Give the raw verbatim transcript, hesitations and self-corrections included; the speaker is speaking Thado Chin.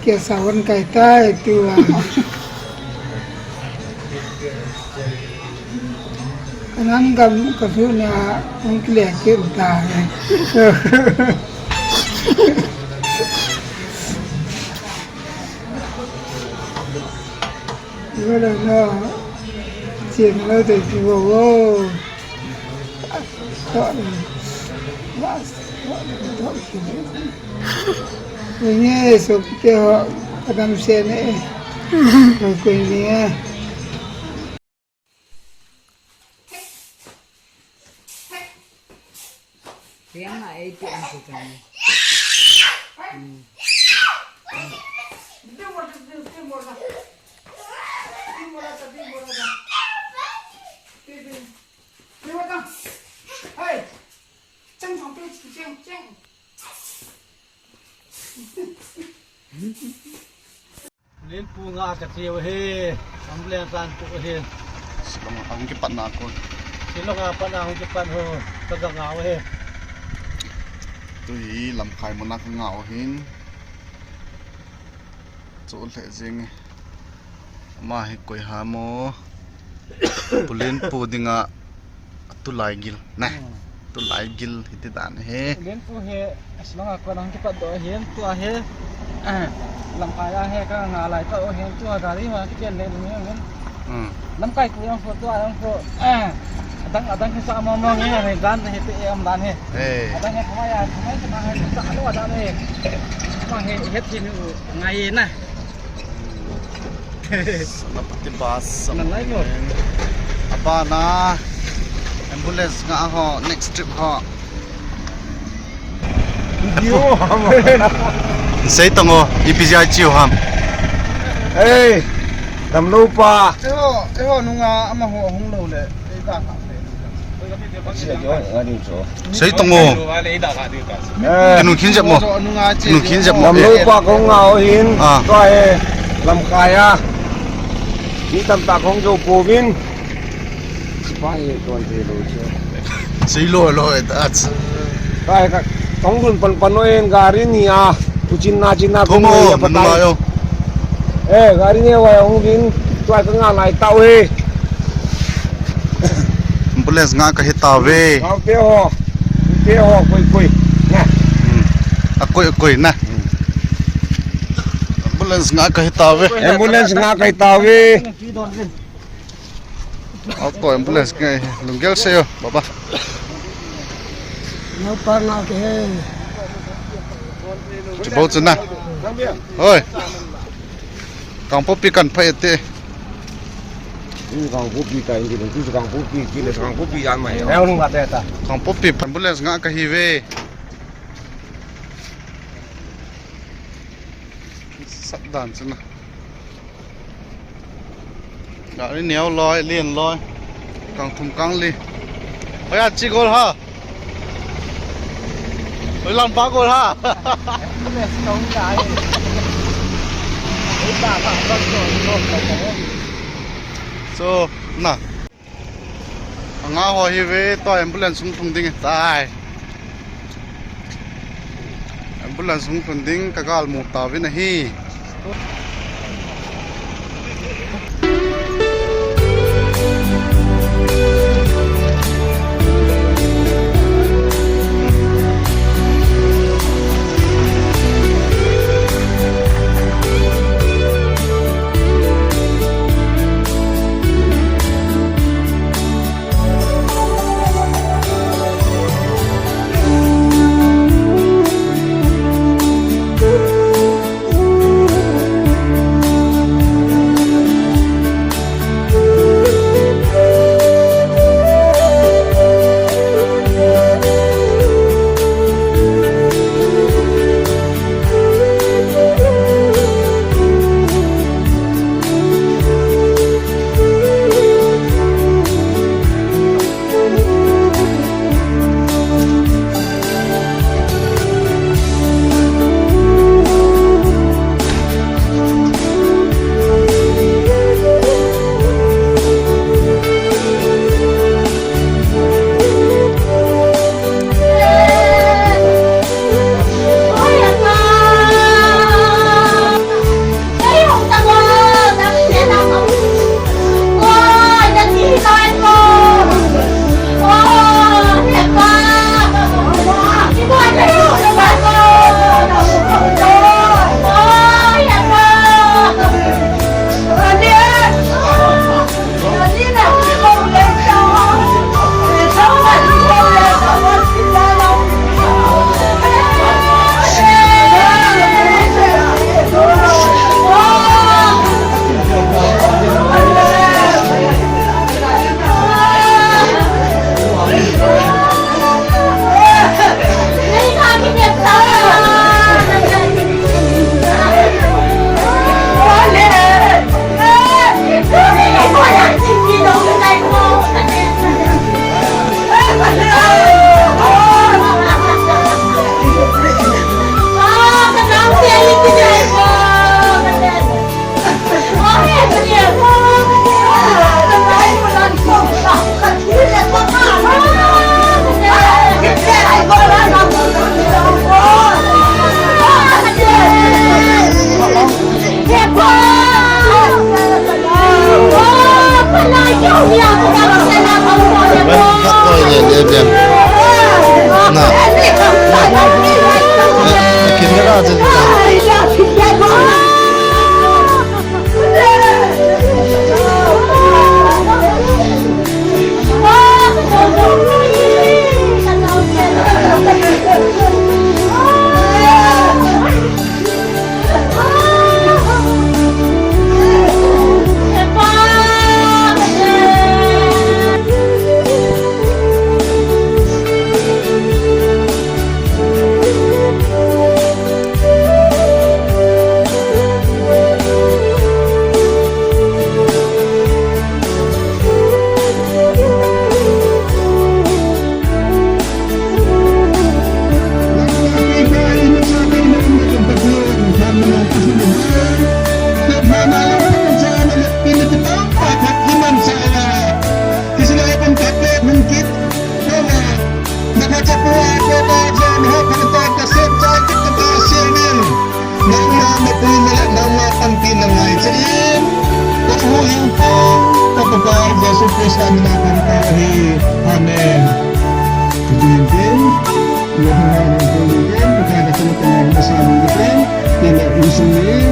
Kei sa wan kai tai tu a. Anang gam ka su na ung kile kin ta. Wala na chin lo de tu wo. Ko ni so kite ho kadam se ne. Ko ni. Tiang a ei ti ang ko kan. Hey! Chang chang pe chi chang chang. Lenpu nga ka cheu hi, ambulance an pu hi. Shillong a hung kipat na ko. Shillong a pat na hung kipat ho, ka ga nga hi. Tu hi Lamkhai muna ka nga hin. Chu le jing. Ama hi koi ham o. Pu Lenpu dinga tulai gil na. Hmm. Tulai gil hiti dan hi. Pu Lenpu hi Shillong a kon hung kipat doh hin tua hi. Ah, Lamkhai a hi ka nga lai tah o hin tua gari ma kichen le ni hin. Hmm. Lamkai ku yang photo a yang pho. Ah, adang adang hi sa mo mo nge hi dan hi te em dan hi. Hey. Adang hi khamai a khamai sa ma hi sa lo dan hi. Ma hi het hi ni u ngai na. Senapati bus. Nalai mo. Abana ambulance nga ho next trip ho. Sei tong o, ipi jeh a chiu ham. Ei, damlou pa. Eiho, eiho nunga amaho hung lou le, ei ka ka. Sei tong o. Eh. Kinung khin jep mo. Kinung khin jep mo. Damlou pa kong nga o hin. Ah. Tua he Lamkhai a. Mi tamtah kong jou pouvin. Pa he ton te lo che. Sei lo lo e ta. Tua he ka kong dun pan pan o hin gari ni a. Kuchin na chin na kong ya patai. Eh, gari ne wa hung vin, tua ka nga lai tau he. Ambulance nga ka hi tau ve. Ngau te ho. Te ho, koi, koi. Na. Hmm. A koi, a koi, na. Hmm. Ambulance nga ka hi tau ve. Ambulance nga ka hi tau ve. Auto ambulance nge, lunggel se o, baba. Nau pa nga ke he. Chibou chuna. Oi. Kangpokpi kan phai te. Kangpokpi ta, Kangpokpi, Kangpokpi yan mai. Kangpokpi ambulance nga ka hi ve. Sat dan chuna. Gari neo loi, lien loi. Kang thum kang li. Hoiya chi gol ha. Hoilang pa gol ha. So, na. Anga ho hi ve, tua ambulance hung lhung ding tai. Ambulance hung lhung ding ka gal mu tauvin ahi. Tuin le nangma panpina ngai cheh in, kathum hing po, ka Pakai Jesu Christa mina kahin tao ahi. Amen. Tuin tin, Jehovah in tuin tin, Pakai ka chana tana masa ni tin, tin le insung ni,